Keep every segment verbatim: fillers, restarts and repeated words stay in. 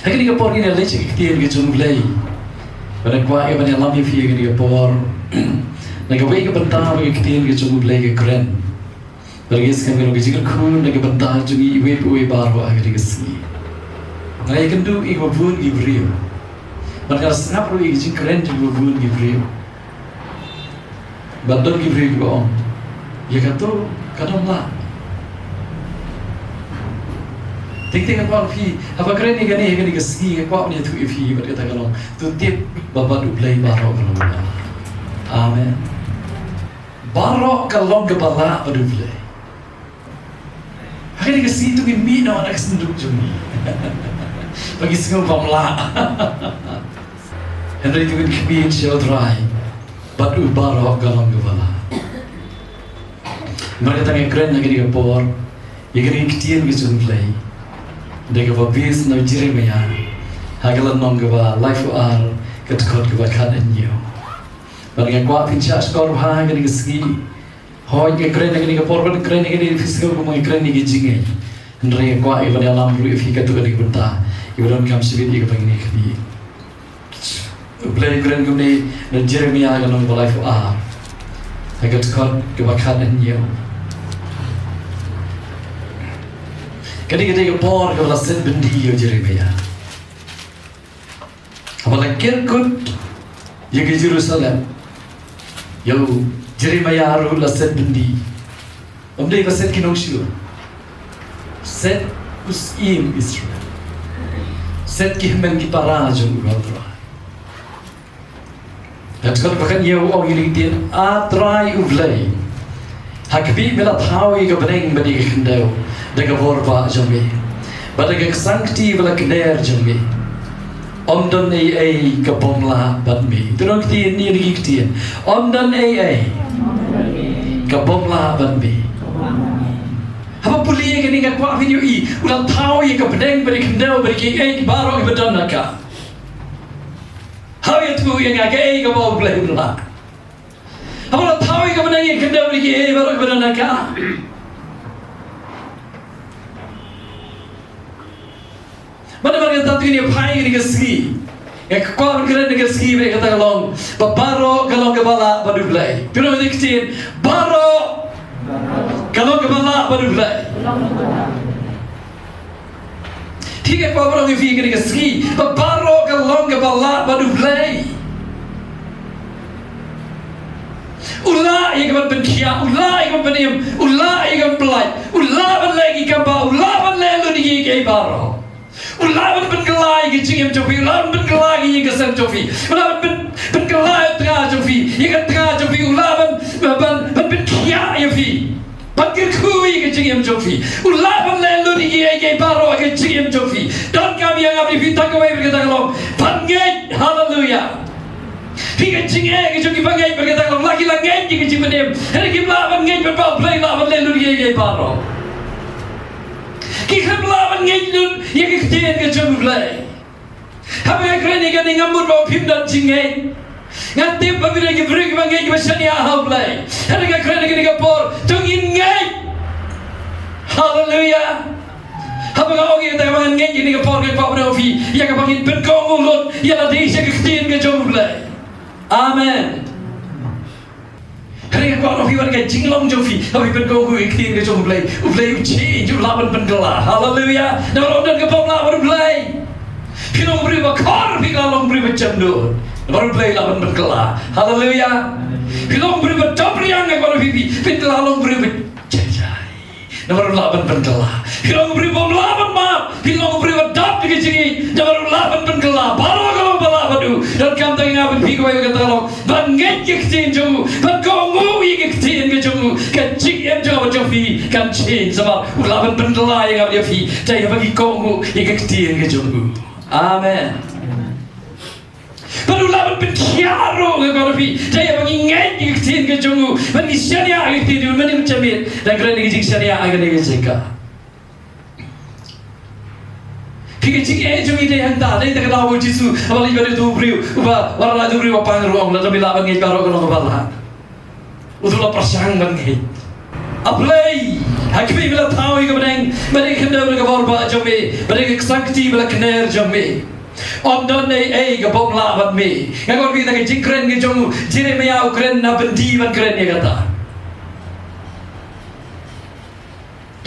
Ha kane ka por ngin ïa leit sha ka ktien ka jong U Blei. Bad nga kwah ïa ban ïalam ïa phi ha kane ka por na kawei ka bynta ba ka ktien ka jong U Blei ka kren. Bad nga sngewthuh ka jingkyrkhu na ka bynta jong ngi iwei pa iwei baroh ha kane ka sngi. Nga ïakynduh ïa kiba bun ki briew. Bad nga sngap ruh ïa ka jingkren jong kiba bun ki briew. Bad don ki briew kiba ong, ïa kato kan ym lah. Teng teng nga kwah phi, haba kren ïa kane, ïa kane ka sngi nga kwah ban ïathuh ïa phi bad kata ka long, to tip ba bad U Blei baroh ka long kaba lah. Amen. Baroh ka long kaba lah bad U Blei. Ha kane ka sngi to ngin mih noh na ka synduk jong ngi ba ngi sngew bym lah. Hynrei to ngin khmih sha U Trai. Bad u baroh ka long kaba lah. Namar kata nga kren ha kane ka por ïa kane ka ktien ka jong U Blei. Da kaba base na u Jeremiah ha ka lynnong kaba laiphew ar, ka dkhot kaba khathynñiew. Bad nga kwah phin shah shkor bha ha kane ka sngi. Hooid, nga kren ha kane ka por, bad nga kren ha kane, phi sngew kumba nga kren ïa ka jingngeit. Hynrei nga kwah ïa ban ïalam ruh ïa phi katto katne ka bynta, ïa ba donkam shibit ïa kaba ngin ïa khmih. U Blei u kren kumne na Jeremiah ka lynnong ba laiphew ar, ha ka dkhot kaba khathynñiew. Kane ka dei ka por kaba la set byndi ïa u Jeremiah. Haba la ker kut ïa ka Jerusalem, ïa u Jeremiah ruh la set byndi. Ym dei ba set ki nongshun, set u syiem Israel, set ki hynmen ki para jong u Trai. Ka dkhot ba khathynñiew u ong ïa ngi, ktien, A Trai U Blei, ha khmih me la thaw ïa ka bneng bad ïa ka khyndew da ka bor ba jong me, bad da ka ksangkti ba la kner jong me. Ym don ei ei ka bym lah bad me. To nang ktien, ïa ngi ktien. Ym don ei ei ka bym lah bad me. Haba pule ïa kane nga kwah phin ïohi, u la thaw ïa ka bneng bad ïa ka khyndew bad ïa kiei kiei baroh kiba don ha ka. Haba ïathuh ïa nga kaei kaba U Blei u lah. Haba la thaw ïa ka bneng ïa ka khyndew bad ïa kiei kiei baroh kiba don ha ka. Bad namar kata to ngin ïa phai ha kane ka sngi. Nga kwah ban kren ha kane ka sngi bad kata ka long ba baroh ka long kaba lah bad U Blei. Phi ong ïa ngi ktien, baroh ka long kaba lah bad U Blei. Te nga kwah ban ong ïa phi ha kane ka sngi ba baroh ka long kaba lah bad U Blei. U lah ïa ka ban pynkhiah, u lah ïa ka ban pynim, u lah ïa ka ban pyllait, u lah ban leh ïa ki kam ba, u lah ban leh lut ïa kiei kiei baroh. U lah ban pynkylla ïa ka jingim jong phi, u lah ban pynkylla ïa ka ïing ka sem jong phi, u lah ban pyn, pynkylla ïa ka tnga jong phi, ïa ka tnga jong phi, u lah ban, ban, ban pynkhiah ïa phi. Ban kyrkhu ïa ka jingim jong phi. U lah ban leh lut ïa kiei kiei baroh ha ka jingim jong phi. Donkam ïa nga bad ïa phi tang kawei bad kata ka long ban ngeit. Haleluia. Phi, ka jingeh ka jong ki bangeit bad kata ka long la ki la ngeit ïa ka jingpynim. Hynrei kim lah ban ngeit bad ba U Blei lah ban leh lut ïa kiei kiei baroh. Ki khlem lah ban ngeit lut ïa ka ktien ka jong U Blei. Haba nga kren ïa kane ngam mut ba phim don jingngeit. Nga tip ba phi dei ki briew kiba ngeit, kiba shaniah ha U Blei. Hynrei nga kren ïa kane ka por, to ngin ngeit. Haleluia. Haba nga ong ïa kata kaba ngan ngeit ïa kane ka por, nga kwah ban ong ïa phi ïa kaba ngin pynkohnguh lut ïa lade sha ka ktien ka jong U Blei. Amen. Hynrei nga kwah ong ïa phi, wat ka jinglong jong phi, haba phi pynkohnguh ïa ka ktien ka jong U Blei, U Blei u change, u lah ban pynkylla. Haleluia. Namar ym don kaba ym lah bad U Blei. Phi long briew ba khor, phi lah long briew ba jemnud. Namar U Blei u lah ban pynkylla. Haleluia. Phi long briew ba dom riang, nga kwah ong ïa phi, phi lah long briew ba jai jai. Namar u lah ban pynkylla. Phi long briew bym lah ban map. Phi long briew ba dap da ka jingngeit. Namar u lah ban pynkylla. Baroh ka long ba lah bad u. Donkam tang ïa nga bad phi kawei, kata ka long ban ngeit ïa ka ktien jong u, ban kohnguh ïa ka ktien ka jong u. Ka jingim jong nga bad jong phi kan change namar u lah ban pynkylla ïa nga bad ïa phi. Te haba ngi kohnguh ïa ka ktien ka jong u. Amen. Bad u lah ban pynkhiah ruh, nga kwah ong ïa phi. Te haba ngi ngeit ïa ka ktien ka jong u, bad ngi shaniah ïa ka ktien jong u, mynta mynta mynta, dang kren ïa ka jingshaniah ha kane ka jaka. Phi, ka jingeh jong ngi dei hangta, dei ta ka daw ba u Jisu haba leit ban ïathuh u briew uba, ba la ïathuh u briew ba pang ruh, u ong, lada me lah ban ngeit baroh ka long kaba lah. U tu la pyrshang ban ngeit. A Blei, Ha khmih, me la thaw ïa ka bneng bad ïa ka khyndew da ka bor ba jong me, bad ïa ka ksang kti bad la kner jong me. Ym don ei ei ka bym lah bad me. Nga kwah ban pyni ïa ka jingkren ka jong u Jeremiah, u kren na byndi ban kren ïa kata.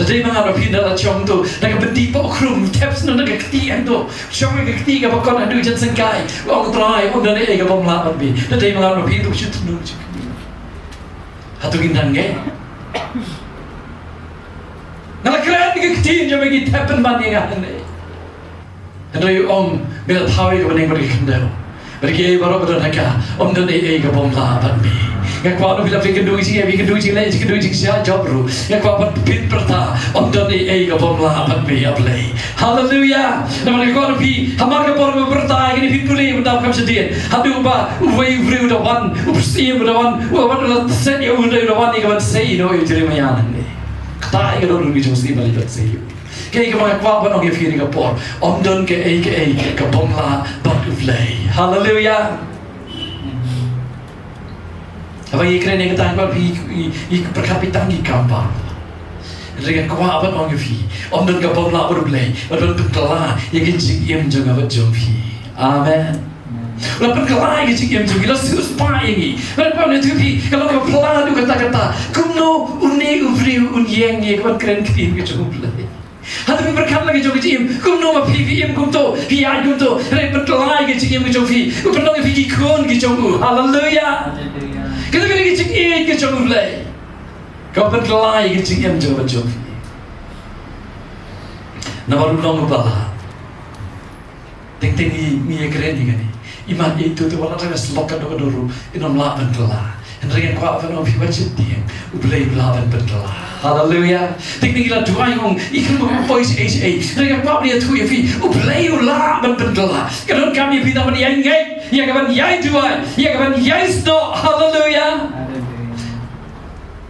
Da dei ma nga, ma phi, da la shong to na ka byndi, pok khrum, thep snoh na ka kti, em to shong ïa ka kti kaba kon haduh jan syngkai. U ong, Trai, ym don ei ei ka bym lah bad me. Da dei ma nga, ma phi, to shu thmu shu khmih. Hato ngin nang nge? Nga la kren ïa ka ktien jong me, ki thep pynban ïa nga hangne. Hynrei u ong, me la thaw ïa ka bneng bad ka khyndew, bad kiei baroh ba don ha ka, ym don ei ei ka bym lah bad me. Nga kwah ban pyni ïa phi, kynduh jingeh, kynduh jingleh, kynduh jingshiah jop ruh, nga kwah ban pynpyrta, ym don ei ei ka bym lah bad me, A Blei. Haleluya. Namar nga kwah ban pyni, hamar ka por ba pyrta ïa kine, phi pule ban dap kam shadien, haduh ba uwei u briew u da wan, u pyrshah u da wan, u wan la set ïa u, u da wan ïa ka ban sei noh ïa u Jeremiah nangne. Kata ïa ka dohnud ka jong u Jeremiah ban sei ïa u. Kaei kaba nga kwah ban ong ïa phi ha kane ka por, ym don kaei kaei ka bym lah bad U Blei. Haleluya. Haba ngi kren ïa kata, nga kwah phi, i, i, pyrkhat phi tang ki kam ba. Hynrei nga kwah ban ong ïa phi, ym don ka bym lah bad U Blei bad ban pynkylla ïa ka jingim jong nga bad jong phi. Amen. U la pynkylla ïa ka jingim jong ngi, u la siewspah ïa ngi. Bad nga kwah ban ong ïa phi, ka long kaba phylla haduh katta katta, kumno une u briew un ïeng ïa ka ban kren ktien ka jong U Blei. Hato phi pyrkhat la ka jong ka jingim, kumno ma phi phi im kumto, phi ïaid kumto? Hynrei pynkylla ïa ka jingim ka jong phi, u pynlong ïa phi ki khun ki jong u. Haleluya. Kata ka dei ka jingïeit ka jong U Blei, ka pynkylla ïa ka jingim jong ka jong phi. Namar u long uba lah. Teng teng ngi, ngi ïa kren ïa kane. Imat ïa ito te, wat la tang ka syllok ka dor ka dor ruh, in ym lah ban kylla. Hynrei nga kwah ban ong ïa phi, wat sheptieng, U Blei u lah ban pynkylla. Haleluya. Teng teng ngi la duwai, ong, i khlem poi shaei shaei. Hynrei nga kwah ban ïathuh ïa phi, U Blei u lah ban pynkylla. Ka donkam ïa phi tang ban ïai ngeit, ïa ka ban ïai duwai, ïa ka ban ïai snoh. Haleluya.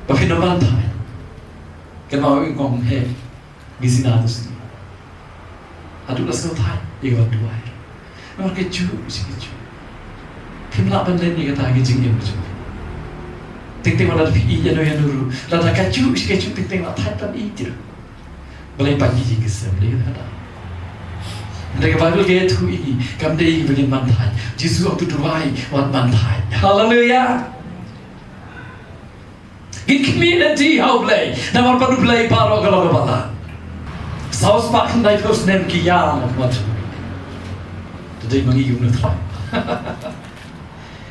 Ba phin ym ban thait. Kynmaw, i ong, he, ngi sngewthuh sngewthuh. Haduh la sngewthait ïa ka ban duwai. Namar kajuh shi kajuh phim lah ban len ïa kata ha ka jingim ka jong phi. Teng teng wat la phi ïeit ïano ïano ruh, lada kajuh shi kajuh teng teng la thait ban ïeit ruh, balei pynïeit ïa ka sem, lei kata. Hynrei ka Baibl ka ïathuh ïa ngi, kam dei ba ngin ban thait. Jisu u ong to duwai wat ban thait. Haleluya. Ngin khmih lynti ha U Blei, namar bad U Blei baroh ka long kaba lah. Saw spah khyndaiphew snem ki ïa, namar te dei ma ngi, kum na trai.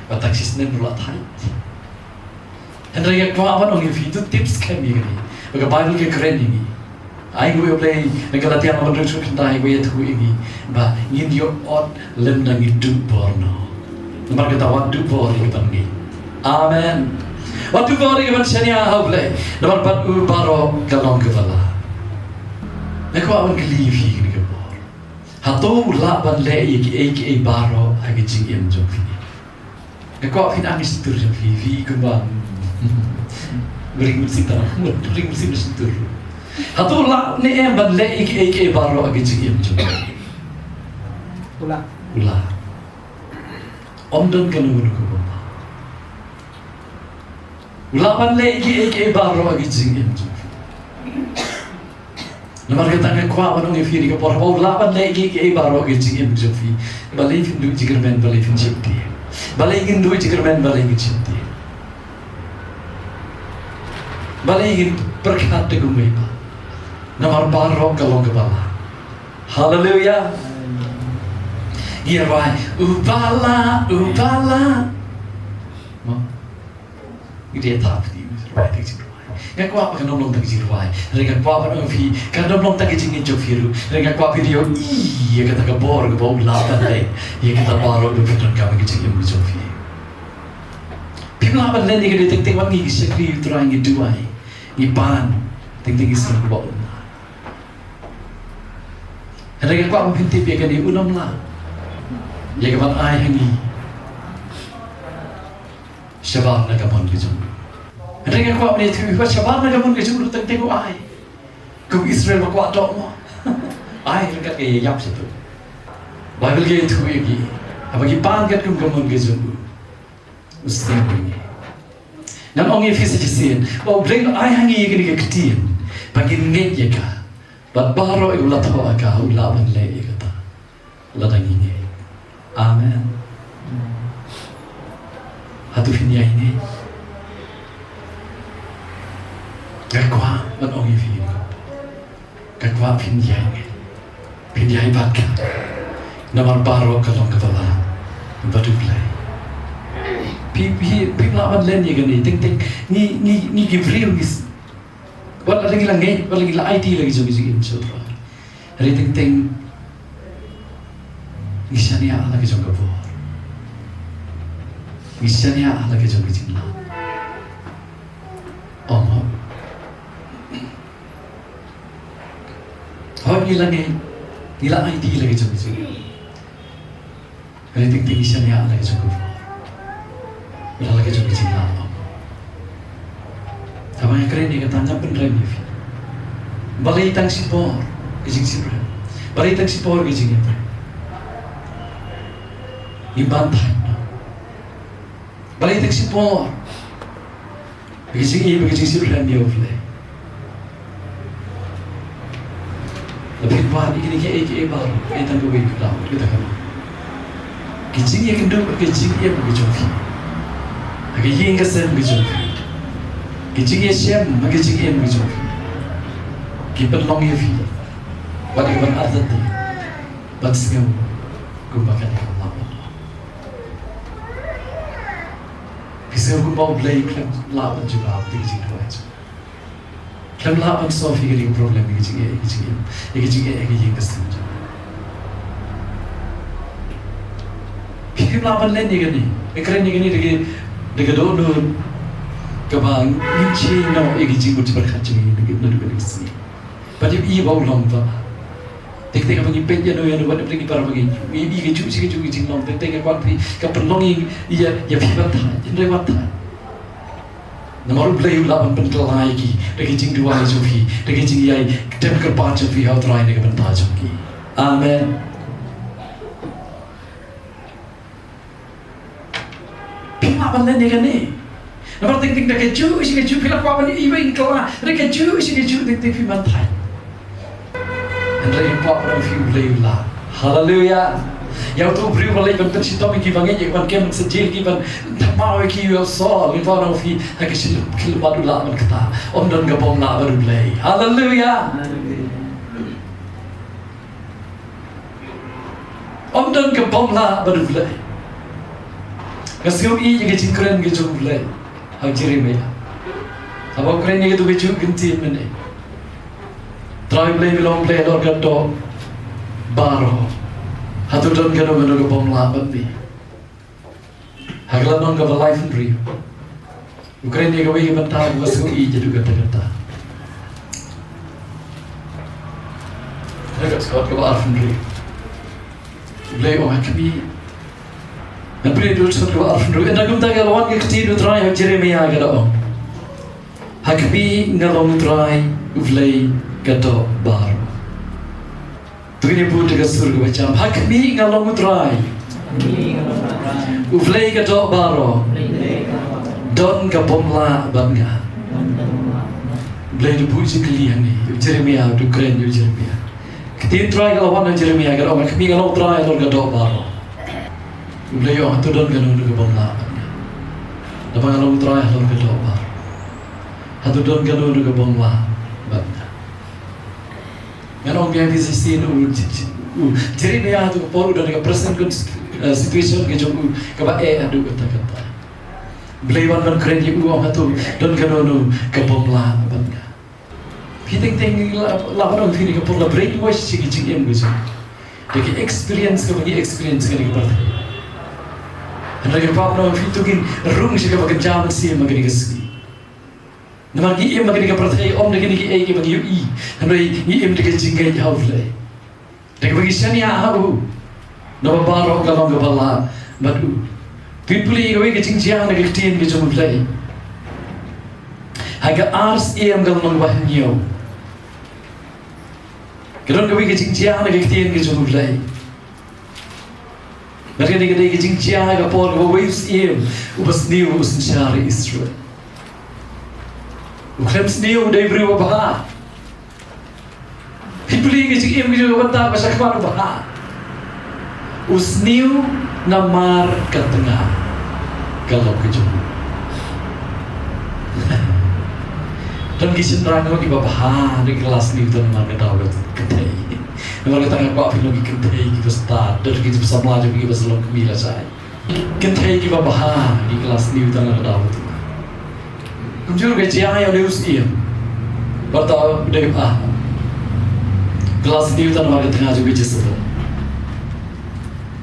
Ba tang shi snem ruh la thait. Hynrei nga kwah ban ong ïa phi, to tip skhem ïa kane, ba ka Baibl ka kren ïa ngi. Ai nguh ïa U Blei, na Galatia lynnong hynriew dkhot khyndai, ba ïathuh ïa ngi ba ngin ïoh ot lymda ngi duh bor noh. Namar kata wat duh bor ïa ka ban ngeit. Amen. Wat duh bor ïa ka ban shaniah ha U Blei, namar bad u baroh ka long kaba lah. Nga kwah ban kylli ïa phi kane ka por, hato u lah ban leh ïa kiei kiei baroh ha ka jingim jong phi? Nga kwah phin ai shyntur jong phi, phi kumba ring mynsiem tang, ring mynsiem shyntur. Hato u lah ne em ban leh ïa kiei kiei baroh ha ka jingim jong phi? U lah. U lah. Ym don kano kano kaba u lah. U lah ban leh ïa kiei kiei baroh ha ka jingim jong phi. Namar kata nga kwah ban ong ïa phi ha kane ka por, ba u lah ban leh ïa kiei kiei baroh ha ka jingim jong phi, balei phin duh jingkyrmen, balei phin sheptieng? Balei ngin duh jingkyrmen, balei ngin sheptieng? Balei ngin pyrkhat da kumwei pat? Namar baroh ka long kaba lah. Haleluya. Ngi rwai, u ba lah, u ba lah. Mo? Ngi dei thap di rwai, tang jingrwai. Nga kwah ba kan ym long tang jingrwai, hynrei nga kwah ban ong ïa phi, kan ym long tang ka jingngeit jong phi ruh, hynrei nga kwah phi dei ïohi ïa kata ka bor kaba u lah ban leh ïa kita baroh ba pyndonkam ha ka jingim ka jong phi. Phim lah ban leh ïa kata, teng teng wat ngi shakri ïa U Trai, ngi duwai, ngi pan, teng teng ngi sngew ba um lah. Hynrei nga kwah ba phin tip ïa kane, un ym lah ïa ka ban ai ha ngi shabar na ka mon ka jong u. Hynrei nga kwah ban ïathuh ïa phi ba shabar na ka mon ka jong u teng teng u ai. Kum Israel ba kwah doh mo, ai ryngkat ka ïaïap shaduh. Baibl ka ïathuh ïa ngi, haba ngi pan katkum ka mon ka jong u, u sngewbha ïa ngi. Ngan ong ïa phi sa shisien, ba U Blei u ai ha ngi ïa kane ka ktien, Ba ngin ngeit ïa ka. Bad baroh uba la thoh ïa ka u lah ban leh ïa kata. Lada ngi ngeit. Amen. Hato phin ïai ngeit? Nga kwah ban ong ïa phi. Nga kwah phin ïai ngeit. Phin ïai bat ka. Namar baroh ka long kaba la. Bad U Blei. Phi, phi, phim lah ban len ïa kane. Teng teng. Ngi, ngi, ngi ki briew ngi s-, wat la ngi la ngeit, wat la ngi la aiti la ki jong ki jingim sha U Trai. Hynrei teng teng ngi shaniah la ki jong ka bor. Ngi shaniah la ki jong ki jinglong. Ong hok. Hok ngi la ngeit, ngi la aiti la ki jong ki jingim. Hynrei teng teng ngi shaniah la ki jong ka bor. Bad la ki jong ki jinglong. Tangba nga kren ïa kata, nga pynrem ïa phi. Balei tang shipor ki jingshitrhem? Balei tang shipor ki jingïapher? Ngi ban thait noh. Balei tang shipor? Ba ki jingïeit, ba ki jingshitrhem ïa U Blei. La phi ban ïa kine kiei kiei baroh, ïa tang kawei ka daw, ïa tang kawei. Ki jingïakynduh, ki jingim, ki jong phi. Ha ka ïing ka sem, ki jong phi. Ki jingïashem, ki jingim, ki jong phi. Ki pynlong ïa phi. Wat ïa ka ban artatien. Ban sngew kumba kane ka lah ban long. Phi sngew kumba U Blei khlem lah ban jubab ïa ki jingduwai jong. Khlem lah ban solve ïa ki problem, ïa ki jingeh, ïa ki jingeh, ïa ki jingeh, ïa ki jingeh. Phi khlem lah ban len ïa kane, ïa kren ïa kane da ka, da ka dohnud kaba ngin shim noh ïa ki jingmut jingpyrkhat jong ngi, da ka, da ka, da ka sngi. Ba dei ïa ba u long ba. Teng teng ba ngi peit ïa no ïa no, wat ïa ki para ba ngi. Ngi ïa ka juh shi ka juh ka jinglong, teng teng ka kwah phi, ka pynlong ïa, ïa, ïa phi ban thait, hynrei wat thait. Namar U Blei u lah ban pynkylla ïa ki, da ki jingduwai jong phi, da ki jingïai, dem kyrpad jong phi ha U Trai na ka bynta jong ki. Amen. Phi lah ban len ïa kane. Namar teng teng da ka juh shi ka juh phi la kwah ban ïohi ba in kylla. Da ka juh shi ka juh teng teng phi ban thait. Hynrei phi kwah ban ïohi U Blei u lah. Haleluya. Ïa uto u briew ba leit ban pynshitom ïa ki ba ngeit, ïa ki ban kem sa jel, ki ban thymmai ïa ki ïa u Saul, ngi kwah ban ïohi ha ka shilynter khlieh bad u lah ban kata. Ym don ka bym lah bad U Blei. Haleluya. Ym don ka bym lah bad U Blei. Nga sngew ïa ka jingkren ka jong U Blei ha u Jeremiah. Haba u kren ïa kato ka juh kyntien mynne. Trai U Blei, me long U Blei halor ka doh baroh. Hato don kano kano ka bym lah bad me? Ha ka lynnong kaba laiphew hynriew. U kren ïa kawei ka bynta ba nga sngew ïeit haduh katta katta. Ha ka dkhot kaba arphew hynriew. U Blei u ong ha khmih. Ngan pule haduh dkhot kaba arphew hynriew. Ynda kumta ka la wan ka ktien U Trai ha u Jeremiah ka da ong. Ha khmih, nga long U Trai U Blei ka doh baroh. To ngin ïa bud da ka sur kaba jam. Ha khmih nga long U Trai U Blei ka doh baroh. Don ka bym lah bad nga. U Blei u da buh jingkylli hangne ïa u Jeremiah, u da kren ïa u Jeremiah. Ka ktien Trai ka la wan ha u Jeremiah, ka da ong, ha khmih nga long U Trai halor ka doh baroh. U Blei u ong, hato don kano kano ka bym lah bad nga? Naba nga long U Trai halor ka doh baroh. Hato don kano kano ka bym lah bad nga? Ngan ong biang ïa phi shisien, u, u, u Jeremiah ha kato ka por u don ha ka present con-, eh, situation ka jong u kaba eh haduh katta katta. Blei wan ban kren ïa u, ong hato don kano kano ka bym lah bad nga. Phi teng teng la, la ban ong phi, ha ka por la brainwash ïa ka jingim ka jong u da ka experience kaba ngi experience ha kane ka pyrthei. Hynrei nga kwah ban ong ïa phi, to ngin rung sha kaba kynja mynsiem ha kane ka sngi. Namar ngi im ha kane ka pyrthei ym da kine kiei kiba ngi ïohi, hynrei ngi im da ka jingngeit ha U Blei. Da kaba ngi shaniah ha u. Naba baroh ka long kaba lah bad u. Phin pule ïa kawei ka jingjia na ka ktien ka jong U Blei. Ha ka ar Syiem ka lynnong ba hynñiew. Ka don kawei ka jingjia na ka ktien ka jong U Blei. Bad kane ka dei ka jingjia ha ka por kaba uwei u syiem uba sniew u synshar ïa Israel. U khlem sniew, u dei u briew uba bha. Phi pule ka jingim ka jong u bynta ba sha khmat u bha. U sniew namar ka tnga ka long ka jong u. Don ki shynrang kiba bha, don ki la sniew tang namar ka daw ka kynthei. Namar ka tnga kwah phi long ki kynthei kiba stad, don ki jingsamla jong ki ba sa long kmie lashai. Kynthei kiba bha, ki la sniew tang namar ka daw ka tnga. Kumjuh ka jia ïa u Syiem. Bad ta u dei ba ki la sniew tang namar ka tnga jong ka Jesebel.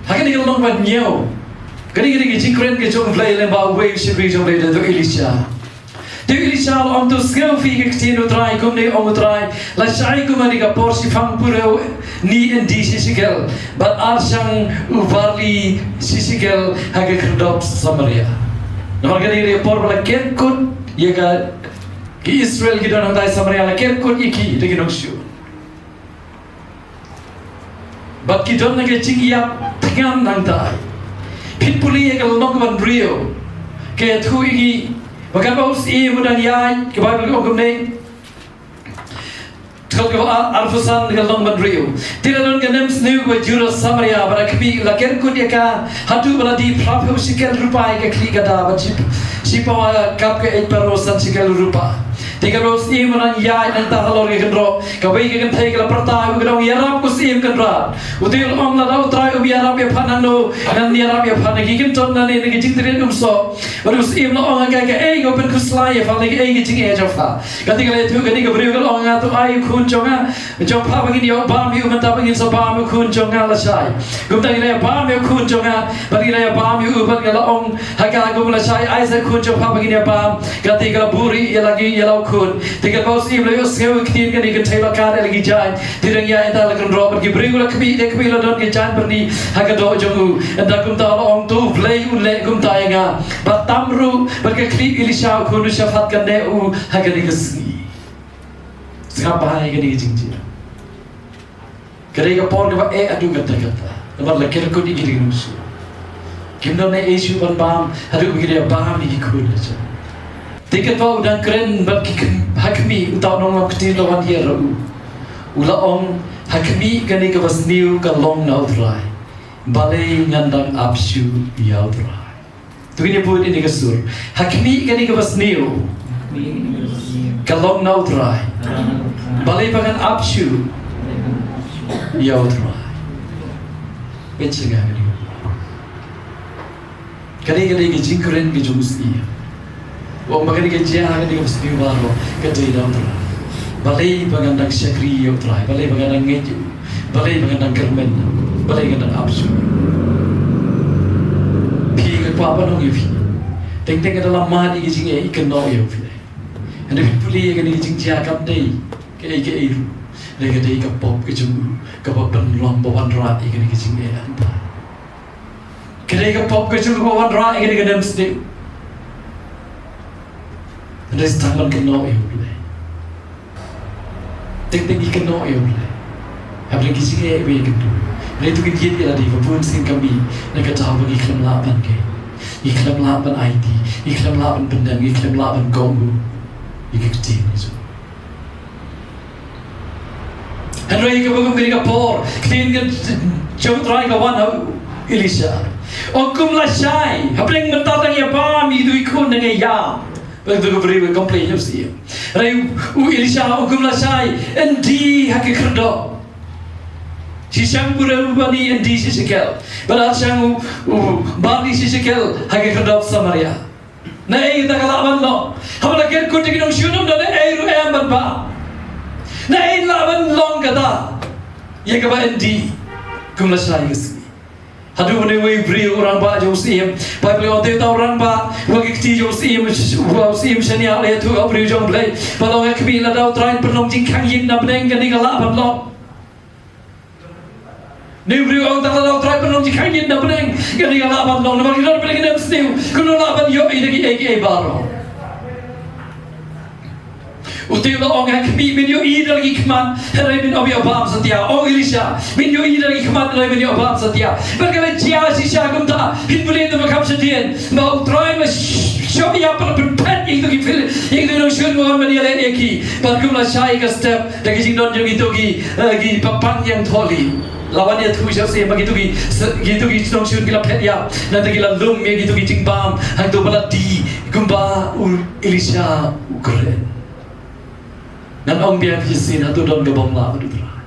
Ha kane ka lynnong ba hynñiew, kane ka dei ka jingkren ka jong U Blei lyngba uwei u shakri jong U Blei, u Elisha. Te u Elisha u la ong, to sngew phi ïa ka ktien U Trai. Kumne ong U Trai, lashai kumne ha ka por, shiphew pura ni yndi shi shekel, bad ar shang u barli shi shekel ha ka khyrdop Samaria. Namar kane ka dei ka por ba la kerkut ïa ka, ki Israel ki don hangtai Samaria, la kerkut ïa ki da ki nongshun. Bad ki don ha ka jingïap thngan hangtai. Phin pule ïa ka lynnong ba hynriew, ka ïathuh ïa ngi ba katba u Syiem u dang ïaid, ka Baibl ka ong kumne. Dkhot kaba arphew san ka lynnong ba hynriew. Te la don ka nemsniew kaba jur ha Samaria, bad ha khmih, la kerkut ïa ka haduh ba la die phra phew shekel rupa ïa ka khlieh ka da, bad shi, shipawa kap ka eit paro san shekel rupa. Te katba u Syiem u dang ïaid nangta halor ka kynroh, kawei ka kynthei ka la pyrta ïa u, ka ong, ïarap ko Syiem Kynrad. U te u la ong, lada U Trai um ïarap ïa pha, nangno ngan ïarap ïa pha? Na ki kyntien nangne na ki jingtrei um soh. Bad u Syiem u la ong ha ka, kaei kaba pynkhuslai ïa pha, lane kaei ka jingeh jong pha? Ka te ka la ïathuh kane ka briew, ka la ong, nga, to ai u khun jong nga jong pha ba ngin ïa bam ïa u, mynta ba ngin sa bam ïa u khun jong nga lashai. Kumta ngi la ïa bam ïa u khun jong nga, bad ngi la ïa bam ïa u, bad nga la ong ha ka, kum lashai, ai sa u khun jong pha ba ngin ïa bam. Ka te ka la buhrieh ïa la ki, ïa la u khun. Te katba u Syiem u la ïohsngew ïa ka ktien kane, ka kynthei la kad ïa la ki jaiñ. Te dang ïaid hangta ha la kynroh, bad ki briew la khmih, te khmih, la don ki jaiñ byrni ha ka doh jong u. Hangta kumta u la ong, to U Blei un leh kumta ïa nga. Bad tam ruh, bad ka khlieh Elisha u khun u Shaphat ka neh u ha kane ka sngi. Sngap bha ïa kane ka jingjia. Ka dei ka por kaba eh haduh katta katta. Namar la kerkut ïa ki da ki nongshun. Kim don ei ei shuh ban bam, haduh ba ki da bam ïa ki khun lashai. Te katba u dang kren bad ki khmih, ha khmih, uta u nonglam ktien u la wan hiar ha u. U la ong, ha khmih, kane kaba sniew ka long na U Trai. Balei ngan dang ap shuh ïa U Trai? To ngin ïa bud ïa kane ka sur. Ha khmih, kane kaba sniew ka long na U Trai. Balei ba ngan ap shuh ïa U Trai? Peit sha nga kane ka. Kane ka dei ka jingkren ka jong u Syiem. U ong ba kane ka jia, kane kaba sniew baroh ka dei na U Trai. Balei ba ngan dang shakri ïa U Trai? Balei ba ngan dang ngeit ïa u? Balei ba ngan dang kyrmen? Balei ngan dang ap shuh? Phi, nga kwah ban ong ïa phi, teng teng ka da la mad ïa ka jingeh, i kynnoh ïa u, phi. Hynrei phi pule ïa kane ka jingjia, kam dei kaei kaei ruh. Hynrei ka dei ka pop ka jong u kaba pynlong ba wanrah ïa kane ka jingeh hangta. Ka dei ka pop ka jong u kaba wanrah ïa kane ka nemsniew. Hynrei sa tang ban kynnoh ïa U Blei. Teng teng i kynnoh ïa U Blei. Hapdeng ki jingeh ba ïakynduh. Hynrei to ngin ïeit ïa lade, ba bun sien ka mih na ka daw ba ngi khlem lah ban kren, ngi khlem lah ban aiti, ngi khlem lah ban pyndem, ngi khlem lah ban kohnguh ïa ki ktien jong u. Hynrei kaba kum kane ka por, ktien ka jong U Trai ka wan ha u Elisha. Ong, kum lashai, hapdeng mynta dang ïa bam ïa u khun, dang ïa ïam. Bad u briew u complain ïa u Syiem. Hynrei u Elisha u ong, kum lashai yndi ha ka khyrdop. Shi shang pura ni yndi shi shekel. Bad ar shang u, u barli shi shekel ha ka khyrdop Samaria. Naei kata ka lah ban long? Haba la kerkut da ki nongshun, ym don naei ruh em ban bam. Naei lah ban long kata? Ïa kaba yndi kum lashai ka sngi. Haduh ba une uwei u briew, u rangbah jong u Syiem, Baibl ka ong, te uta u rangbah, ha ka kti jong u Syiem, u Syiem shaniah, u la ïathuh ïa u briew jong U Blei. Ba la ong, ha khmih, lada U Trai un pynlong jingkhang ïing na bneng, kane ka lah ban long. Une u briew u ong, tang lada U Trai un pynlong jingkhang ïing na bneng, kane ka lah ban long. Namar ki don bneng, ki nemsniew, kumno lah ban ïoh ïa kiei kiei baroh? U Tiw la ong ha khmih, men ïohi da la ki khmat, hynrei men ym ïoh bam satia. Ong Elisha, men ïohi da la ki khmat, hynrei men ym ïoh bam satia. Bad ka la jia shisha kumta, phin pule da ba kham shadien. Ba U Trai u la sh-, shong ïa, pynphet ïa kito ki Phil-, ïa kito ki nongshun, ban ïaleh ïa ki. Bad kum la shai ka step, da ki jingdon jong kito ki, eh, ki papan ïang tholi. La wan ïathuh sha u syiem ba kito ki, kito ki nongshun ki la phet ïap, nangta ki la lum ïa kito ki jingbam hangto ba la die, kumba u Elisha u kren. Ngan ong biang ïa phi shisien, hato don kaba ym lah bad U Trai?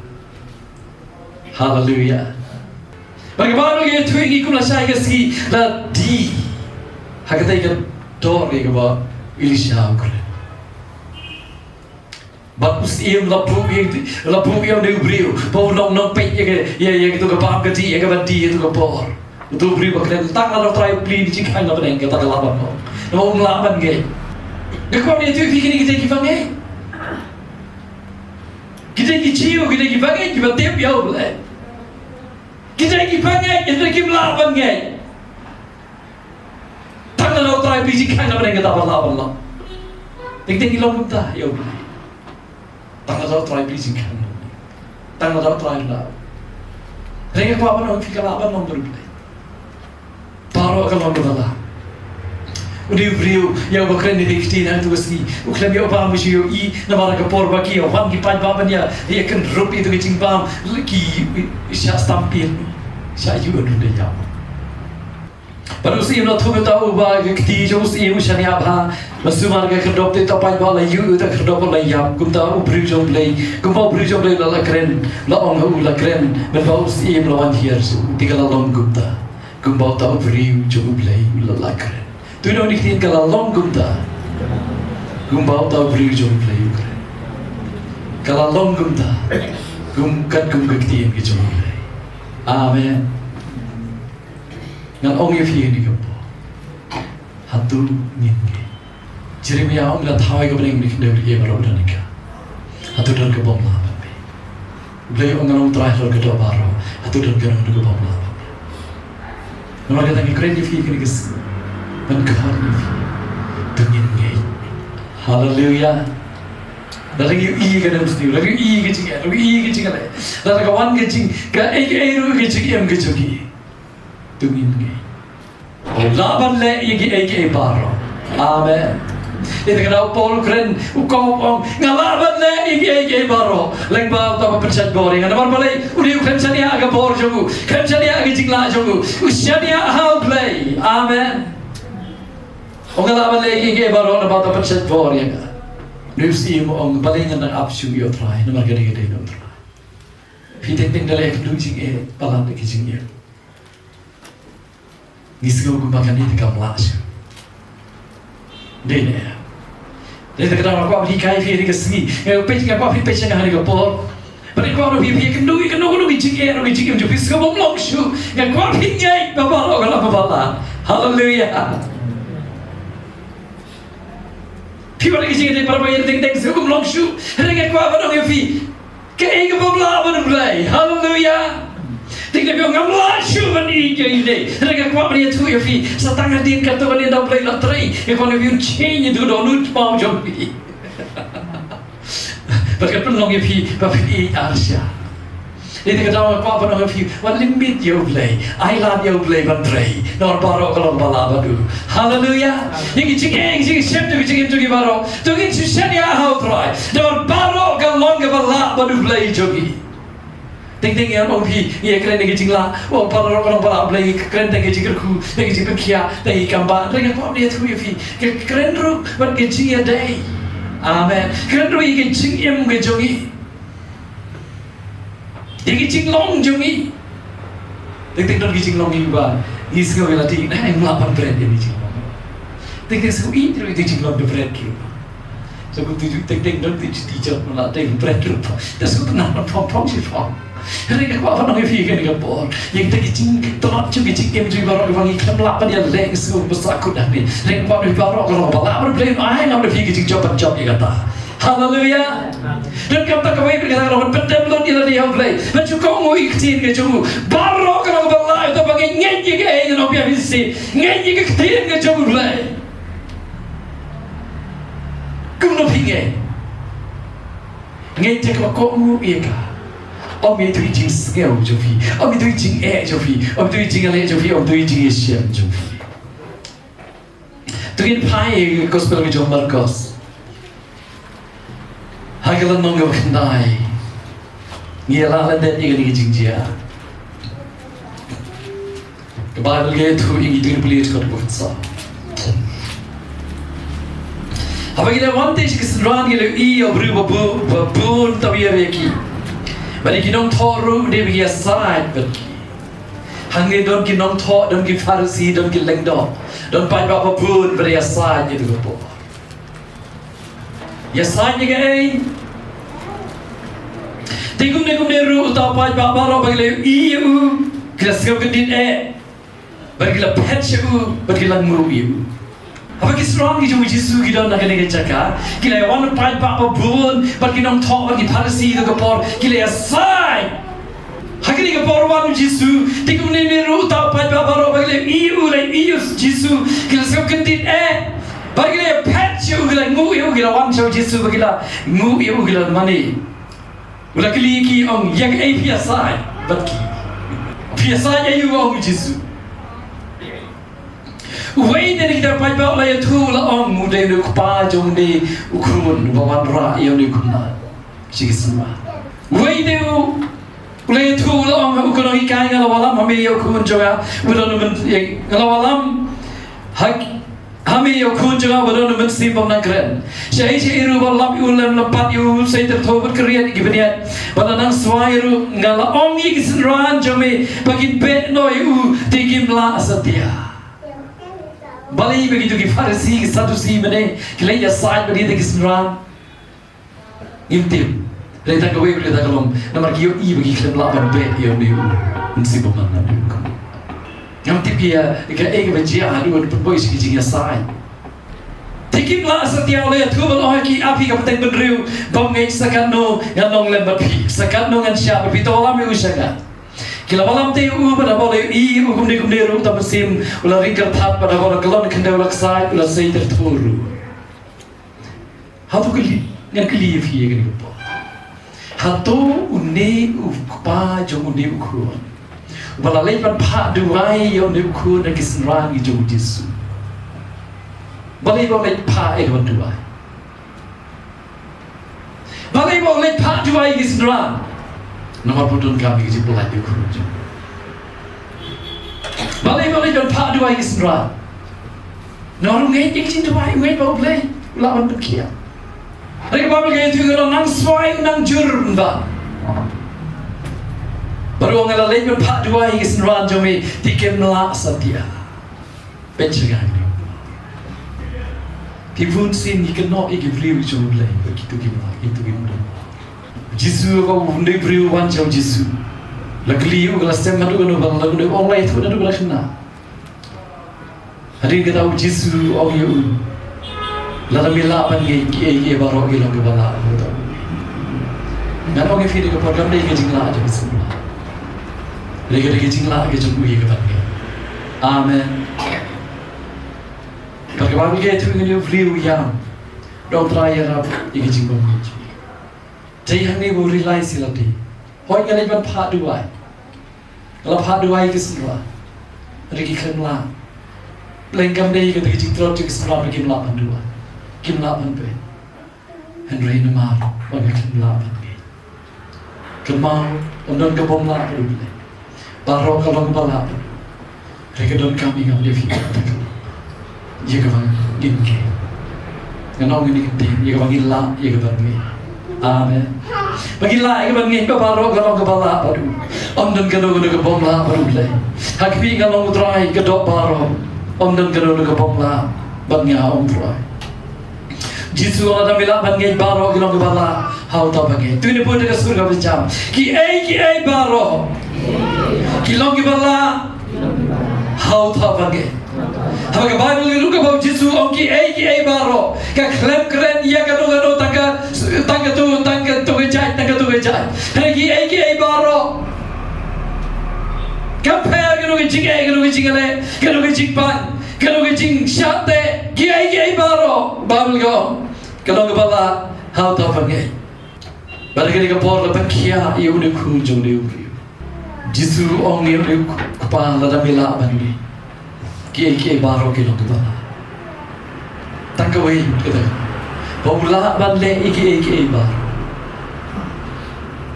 Haleluya. Bad kaba ngi ïathuh ïa ngi kum la shai ka sngi, la die ha katei ka dor ïa kaba u Elisha u kren. Bad u syiem la buh ïa, la buh ïa une u briew ba un long nongpeit ïa ka, ïa, ïa kito ka bam ka dih, ïa ka ban die ïa kito ka por. Uto u briew ba kren, tang lada U Trai u plie, jingkhang na bneng, kata ka lah ban long. Namar um lah ban ngeit. Nga kwah ban ïathuh ïa phi kine kita kiba ngeit. Kita ki Jiw, kita kiba ngeit, kiba tip ïa U Blei. Kita kiba ngeit, kita kim lah ban ngeit. Tang lada U Trai u plie, jingkhang na bneng, kata ba lah ban long. Teng teng ngi long kumta ïa U Blei. Tang lada U Trai u plie, jingkhang na bneng. Tang lada U Trai u lah. Hynrei nga kwah ban ong ïa phi, ka lah ban long bad U Blei. Baroh ka long kaba lah. Une u briew ïa uba kren ïa kine ki ktien ha kato ka sngi, u khlem ïoh bam, u shu ïohi namar ka por ba ki ïa wan ki paidbah ban ïa, ïa kynrup ïa kito ki jingbam, ki shah stampede, shah ïuh, un da ïap. Bad u syiem la thung ïa uta, uba ka kti jong u syiem u shaniah bha. Bad sumar ka khyrdop te uta u paidbah la ïuh, uta u khyrdop la ïap. Kumta u briew jong U Blei, kumba u briew jong U Blei la, la kren, la ong ha u, la kren, mynba u syiem la wan hiar sha u, te ka la long kumta. Kumba uta u briew jong U Blei u la, la kren. To ïoh ïa kane ka ktien, ka la long kumta. Kumba uta u briew jong U Blei u kren. Ka la long kumta. Kum, katkum ka ktien ka jong U Blei. Amen. Ngan ong ïa phi ha kane ka por, hato ngin ngeit? Jeremiah ong, la thaw ïa ka bneng, une u khyndew rieh baroh ba don ha ka. Hato don kaba ym lah ban peit? U Blei u ong, ngan ong trai halor ka doh baroh, hato don kano kano kaba ym lah ban peit? Namar kata nga kren ïa phi ha kane ka sngi, ban khot ïa phi, to ngin ngeit. Haleluya. Lada ngi ïohi ïa ka nemsniew, lada ngi ïohi ïa ka jingeh, lada ngi ïohi ïa ka jingeh, lada ka wan ka jing, kaei kaei ruh ka jingim ka jong ngi, to ngin ngeit. U lah ban leh ïa kiei kiei baroh. Amen. Ïa kata ka daw u Paul u kren, u kop, u ong, nga lah ban leh ïa kiei kiei baroh lyngba uta uba pynshait bor ïa nga. Namar balei? U dei u khlem shaniah ha ka bor jong u, khlem shaniah ha ka jinglah jong u, u shaniah ha U Blei. Amen. U ong, nga lah ban leh ïa kiei kiei baroh namar uta uba pynshait bor ïa nga. Une u syiem u ong, balei ngan nang ap shuh ïa U Trai, namar ka dei ka dei na U Trai. Phi teng teng da leh ïa ka jingeh palat da ka jingeh. Ngi sngew kumba kane te kam lah shuh. Dei ne em? Dei te ka daw nga kwah ban hikai ïa phi ha kane ka sngi. Nga peit, nga kwah phi peit sha nga ha kane ka por. Bad nga kwah ruh phi, phi ïakynduh ïa kano kano ka jingeh, kano ka jingeh jong phi, sngew bym long shuh. Nga kwah phi ngeit ba baroh ka long kaba lah. Haleluya. Phi wan ha ka jingeh dei para bangeit, teng teng sngew bym long shuh. Hynrei nga kwah ban ong ïa phi, kaei kaba ym lah bad U Blei. Haleluya. Te nga ong ngam lah shuh ban ïeit ïa ine. Hynrei nga kwah ban ïathuh ïa phi, sa tang hadien katto katne ynda U Blei u la trei, nga kwah ïa phi un change ïa ka dohnud tpaw jong phi. Bad ka pynlong ïa phi ba phin ïeit arshah. Ïa kata ka daw nga kwah ban ong ïa phi, wat limit ïa U Blei. Ai lad ïa U Blei ban trei. Namar baroh ka long ba lah bad u. Haleluya. Ïa ki jingeh, ïa ki jingeh, ïa ki jingeh baroh, to ngin shu shaniah ha U Trai. Namar baroh ka long kaba lah bad U Blei jong ngi. Teng teng ngan ong phi, ngi ïakren ïa ki jinglah, oh, baroh ka long ba lah U Blei, ngi kren tang ïa ki jingkyrkhu, ïa ki jingpynkhiah, tang ïa ki kam bah. Hynrei nga kwah ban ïathuh ïa phi, ka kren ruh bad ka jingïadei. Amen. Kren ruh ïa ka jingim ka jong ngi. Ïa ka jinglong jong ngi. Teng teng don ki jinglong kiba ngi sngew ïa lade, eh, ngim lah ban bret ïa ki jinglong. Teng teng sngew ïeit ruh ïa ki jinglong da bret ki. Sa kum tu ju teng teng don tu ju ti jot ma la teng bret ruh pa. Te sngew tang ban phong phong shi phong. Hynrei nga kwah ban ong ïa phi ha kane ka por, ïa kita ki jingtlot jong ki jingim jong ngi baroh kiba ngi khlem lah ban ïaleh, ngi sngew ba sahkut hangne. Hynrei nga kwah ong ïa phi baroh ka long ba lah bad U Blei, ai ngam da phi ki jingjop ban jop ïa kata. Haleluya. Donkam tang kawei pat ka long ban pyndem lut ïa lade ha U Blei, ban shu kohnguh ïa ka ktien ka jong u. Baroh ka long ba lah, ïa uta ba ngeit, ngeit ïa kaei ngan ong ïa phi shisien, ngeit ïa ka ktien ka jong U Blei. Kumno phi ngeit? Ngeit te kaba kohnguh ïa ka. Ym ïa itu i jingsngew jong phi, ym ïa itu i jingeh jong phi, ym ïa itu i jingïaleh jong phi, ym ïa itu i jingïashem jong phi. To ngin phai ïa ka gospel ka jong u Markos. Ha ka lynnong kaba khyndai. Ngi ïa lah lyndet ïa kane ka jingjia. Ka Baibl ka ïathuh ïa ngi, to ngin pule ïa ka dkhot kaba khatsaw. Haba ki la wan te sha ka synran, ki la ïohi ïa u briew ba bu-, ba bun tawiar ïa ki. Bad ïa ki nongthoh ruh dei ba ki ïasaid bad ki. Hangne don ki nongthoh, don ki Pharisi, don ki lyngdoh, don paidbah ba bun ba ïasaid ïa kata ka por. Ïasaid ïa kaei? Te kumne kumne ruh uta u paidbah baroh ba ki la ïohi ïa u, ki la sngewkyndit eh, bad ki la phet sha u, bad ki la nguh ïa u. Haba ki synran ki jong u Jisu ki don ha kane ka jaka, ki la wan paidbah ba bun, bad ki nongthoh, bad ki Pharisi, ïa ka por ki la ïasaid. Ha kane ka por wan u Jisu, te kumne kumne ruh uta u paidbah baroh ba ki la ïohi ïa u, la ïohi ïa u Jisu, ki la sngewkyndit eh, bad ki la phet sha u, ki la nguh ïa u, ki la wan sha u Jisu, bad ki la nguh ïa u, ki la mane. U la kylli ki, ong, ïa kaei phi ïasaid bad ki? Phi ïasaid ïa u, ong u Jisu. Uwei na kita ki paidbah u la ïathuh, u la ong, u dei une u kpa jong une u khun uba wanrah ïa une u khynnah sha ki synran. Uwei te u, u la ïathuh, u la ong, u kynnoh, hikai, nga la wallam ha me ïa u khun jong nga ba don u myn-, ïa, nga la wallam ha, ha me ïa u khun jong nga ba don u mynsiem bym nang kren. Shaei shaei ruh ba lap ïa u, lem lympat ïa u, sei tyrthuh bad kyrïat ïa ki bniat. Bad la nang swai ruh nga la ong ïa ki synran jong me ba kin beh noh ïa u, te kim lah satia. Balei ba kito ki Pharisi, ki Sadusi mynne ki la ïasaid bad kita ki synran? Ngim tip. Hynrei tang kawei ruh tang ka long namar ki ïohi ba ki khlem lah ban beh ïa une u mynsiem bymman na une u khun. Ngam tip ïa kaei kaba jia haduh ban pynbeit sha ki jingïasaid. Te kim lah satia, u la ïathuh bad u ong ha ki, A phi ka bteng bynriew bymngeit, sa katno ngan long lem bad phi, sa katno ngan shah bad phi, to wallam ïa u sha nga. Ki la wallam te ïa u, bad haba u la ïohi ïa u kumne kumne ruh, uta u mynsiem u la ring kyrthat, bad haba u la kyllon khyndew u la ksaid, u la sei tyrthuh ruh. Hato kylli, ngan kylli ïa phi ïa kane ka por. Hato une u kpa jong une u khun uba la leit ban phah duwai ïa une u khun na ki synran ki jong u Jisu, balei ba u leit phah ïa ka ban duwai? Balei ba u leit phah duwai ïa ki synran? Namar ba u donkam ïa ka jingpyllait ïa u khun jong u. Balei ba u leit ban phah duwai ïa ki synran? Namar u ngeit ïa ka jingduwai, u ngeit ba U Blei u lah ban pynkhiah. Hynrei ka Baibl ka ïathuh, u nang swai, u nang jur bha. Bad u ong, nga la leit ban phah duwai ïa ki synran jong me, te kim lah satia. Peit sha nga. Te bunsien ngi kynnoh ïa ki briew jong U Blei ba kito kim lah, kito kim don. Jisu, ka u, une u briew u wan sha u Jisu. La kylli ïa u, ka la stem haduh kano, ba la, une u ong, la ïathuh haduh ba la khynnah. Hadien kata u Jisu u ong ïa u, lada me lah ban ngeit, kiei kiei baroh ki long kiba lah. Ngan ong ïa phi, da ka por kam dei ka jinglah jong ka synran. Hynrei ka dei ka jinglah ka jong u ïa ka ban ngeit. Amen. Bad ka Baibl ka ïathuh, une u briew u ïam, da u Trai u ïarap ïa ka jingbymngeit. Te hangne ba u realize ïa lade. Hooid, nga leit ban phah duwai. Nga la phah duwai ïa ki synran, hynrei ki khlem lah. Pleng kam dei kata ka jingtlot jong ki synran ba kim lah ban duwai, kim lah ban beh. Hynrei namar ba nga khlem lah ban ngeit, kynmaw, ym don ka bym lah bad U Blei. Baroh ka long kaba lah bad u. Hynrei ka donkam ïa nga bad ïa phi, ïa kaba ngin ngeit. Ngan ong ïa kane ka ktien, ïa kaba ngin lah ïa ka ban ngeit. Amen. Ba ngin lah ïa ka ban ngeit ba baroh ka long kaba lah bad u. Ym don kano kano ka bym lah bad U Blei. Ha khmih nga long U Trai ka doh baroh. Ym don kano kano ka bym lah bad nga, ong U Trai. Jisu u ong, lada me lah ban ngeit, baroh ki long kiba lah ha uta uba ngeit. To ngin ïa pule da ka sur kaba jam. Kiei kiei baroh ki long kiba lah ha uta uba ngeit. Haba ka Baibl ka ïathuh ba u Jisu u ong kiei kiei baroh, ka khlem kren ïa kano kano tang ka, tang kato, tang kato ka jait, tang kato ka jait. Hynrei kiei kiei baroh. Kam pher kano ka jingeh, kano ka jingïaleh, kano ka jingpang, kano ka jingshah teh, kiei kiei baroh, Baibl ka ong, ka long kaba lah ha uta uba ngeit. Bad ha kane ka por la pynkhiah ïa une u khun jong une u briew. Jisu u ong ïa une u kpa, lada me lah ban leh, kiei kiei baroh ki long kaba lah. Tang kawei kata, ba u lah ban leh ïa kiei kiei baroh.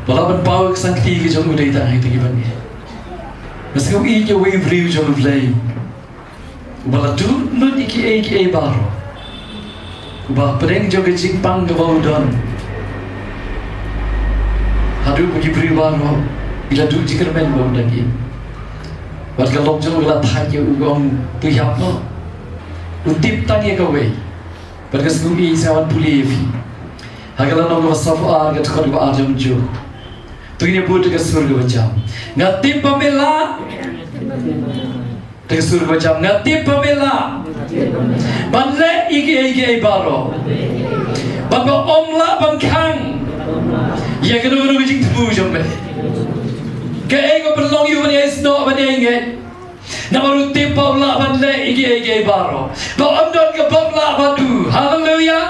Ba lah ban paw ïa ka sangkti ka jong u dei tang ha ita ki ban ïa. Nga sngewthuh ïa uwei u briew jong U Blei uba la duh lut ïa kiei kiei baroh. Uba pdeng jong ka jingpang kaba u don, haduh ba ki briew baroh ki la duh jingkyrmen ba u dang im. Bad ka lok jong u ka la thait ïa u, ka ong, to ïap noh. U tip tang ïa kawei. Bad nga sngewthuh sa wan pule ïa phi ha ka lynnong kaba sawphew ar, ka dkhot kaba ar jong u Job. To ngin ïa bud da ka sur kaba jam. Nga tip ba me lah. Da ka sur kaba jam, nga tip ba me lah ban leh ïa kiei kiei baroh. Bad ba ym lah ban khang ïa kano kano ka jingthmu jong me. Kaei kaba pynlong ïa u ban ïai snoh, ban ïai ngeit? Namar u tip ba u lah ban leh ïa kiei kiei baroh. Ba ym don kaba ym lah bad u. Haleluya.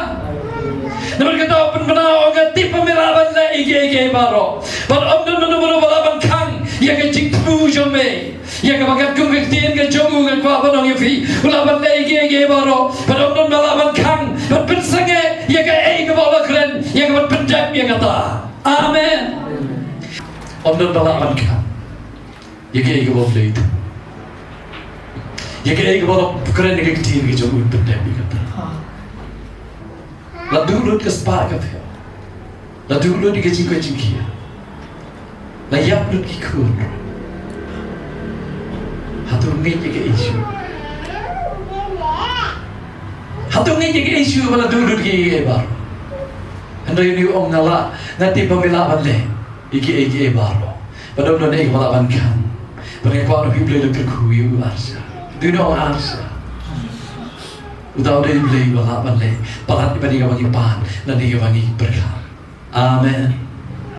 Namar kata u pynbna, u ong, nga tip ba me lah ban leh ïa kiei kiei baroh. Bad ym don mano mano ba lah ban khang ïa ka jingthmu jong me. Ïa kaba katkum ka ktien ka jong u nga kwah ban ong ïa phi, u lah ban leh ïa kiei kiei baroh. Bad ym don ba lah ban khang ban pynsangeh ïa kaei kaba u la kren, ïa kaba pyndep ïa kata. Amen. Ym don ba lah ban khang ïa kaei kaba u leh, ïa kaei kaba u la kren, ïa ka ktien ka jong u pyndep ïa kata. La duh lut ka spah ka phew. La duh lut ïa ka jingkoit jingkhiah. La ïap lut ki khun. Hato ngeit ïa ka issue? Hato ngeit ïa ka issue ba la duh lut ki bar? Hynrei une u ong, nga lah, nga tip ba me lah ban leh ïa kiei kiei baroh. Bad ym don ei ba lah ban khang. Bad nga kwah ruh U Blei u kyrkhu ïa u arshah. Dei une u ong arshah. Uta u dei U Blei uba lah ban leh palat ïa kaba ngi pan lane ïa kaba ngi pyrkhat. Amen.